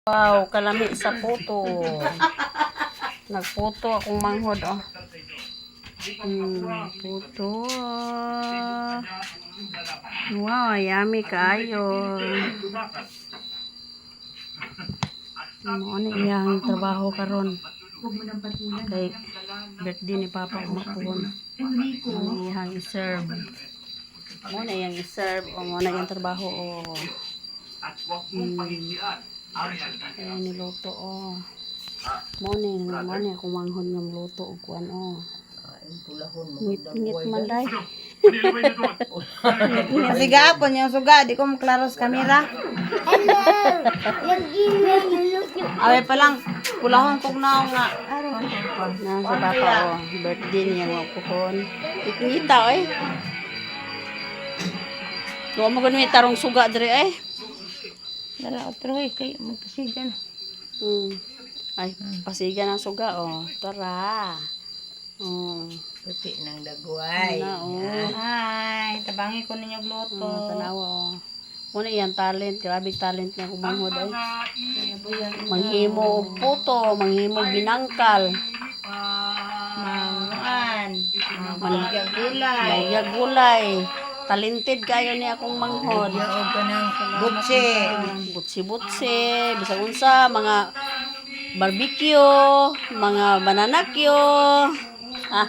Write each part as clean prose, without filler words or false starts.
Wow, kalami sa puto. Nagputo akong manghod, oh. Puto. Wow, yummy kaayo. Mao ni iyang trabaho karon. Kay birthday ni Papa umapuhon. Mao ni iyang i-serve. Mao na iyang i-serve o mao na iyang trabaho o. Kaya niluto oh. Mao ni akong manghod nga luto og kuan oh. Ngit-ngit man day. Kasi gapon yung suga, di ko maklaro sa kamera. Awe pa lang, kulahon kog naong nga. Na si Papa oh, birthday niya nga puhon. Ngit-ngita oy. Wa mo gani tarong suga diri eh. Dala otro eh, kay magpasigan. Ay, pasigan ang suga oh. Tara. Oh. Puti ng dagway. Na oh. Hi, tabangi ko ninyo luto. Oh, tanawa oh. Muna iyang talent, grabe talent niya kumanghod ay. Manghimo og puto, manghimo og binangkal, Manguan, mga gulay. may gulay. Talented kayo ni akong manghod. Og kanang butse. Butsi-butsi, bisag unsa, mga barbecue, mga banana cue. Ah.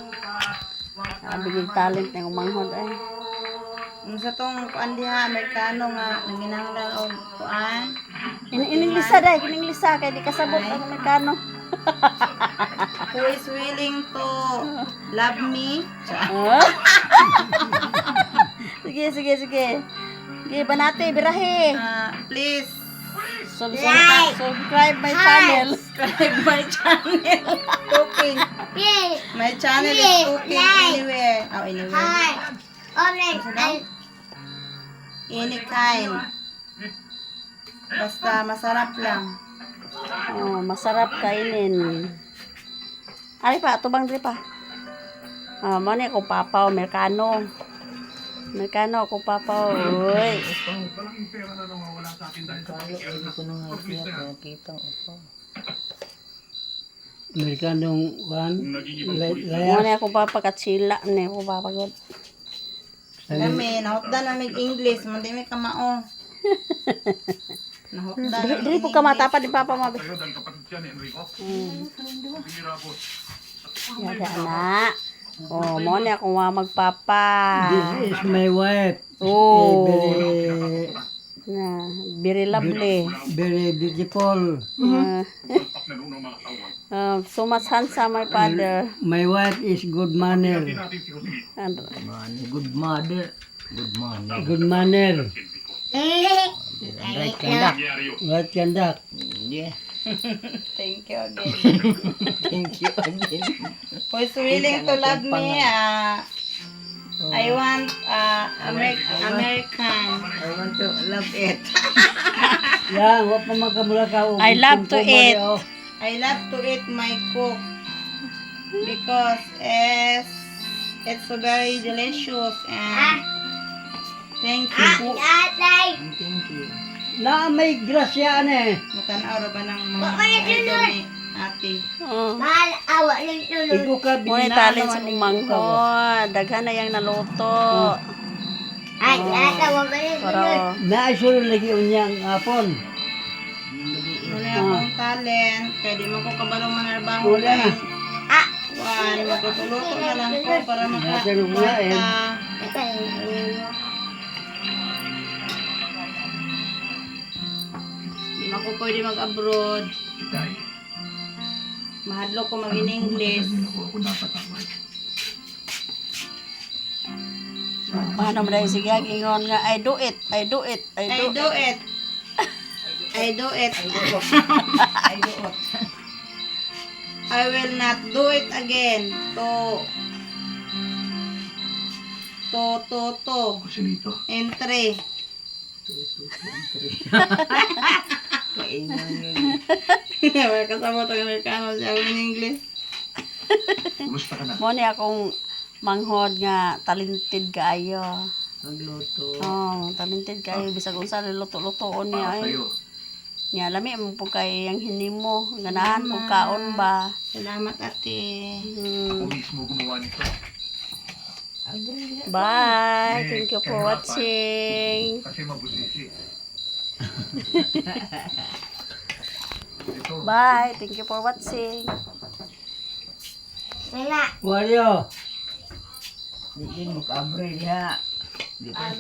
Grabe yung talent ni akong manghod ay. Unsa tong kuan diha, Amerikano nga nanginahanglan og kuan. Ininglisa dai, ininglisa kay di kasabot ang Amerikano. Who is willing to love me? Ah? Sige, sige, sige. Sige, banate, birahe. Ah, please Subscribe, subscribe my channel. Subscribe my channel. Cooking. My channel is cooking anywhere. Oh, anywhere. Ano daw? Any kind. Basta masarap lang. Oh, masarap kainin. Ari pa, tubang diri pa. Ah, mo ni ako papa, Amerikano. Amerikano ako papa, oy. Kalo ay ko nang siya nakita upo. Amerikanong kuan, Mo ni ako papa katsila ni ako papa god. Kami, nahutdan na mig English. Mundi mi kamao. Nahutdan Diri, na diri po ka matapad ni papa mabi. Yada na. Oh, mo ni ako mga magpapa. This is my wife. Oh. Very, Na, very lovely. very beautiful. So much handsome my father. My wife is good manner. And, Man, good mother. Good mother. Good manner. Right conduct. Right conduct. Yeah. Thank you again. Thank you again. Who is willing to love me? I want American. I want to love it. Yan, wa pa makamula ka. Og I love to eat. oh. I love to eat my cook because it's very delicious and thank you. Thank you. Na may grasya ane. Mutanaw ra ba ng mga idol ni ate? Oh. Igo ka Mo ni talent sa kong manghod. Daghan na yang naluto. Para oh. Na isulod lagi unya ang hapon. Muna akong talent kay di man ko kabalo manarbaho Wala na. kay kuan magluto na lang ko para maka Nasa lugar, eh. kwarta. Di man ko pwede mag-abroad. Mahadlok ko mag-in English. Paano mo dahil sige ingon nga I do it, I do it, I I do, do it. I do it. I will not do it again. To to to to entry. Kaingon yun. Wala kasama tong Amerikano siya in English. it. Mo ni akong manghod nga talented kaayo. Magluto. Oh, talented kaayo bisag unsa luto-lutoon niya ay. Nya lami mo po kay ang hinimo. Ganahan po kaon ba. Salamat, ate. Mismo gumawa nito. Bye. Thank you for watching. Kasi mabusisi. Bye. Thank you for watching. Wala. Wario. Di din mo kaabre diha. Di pa.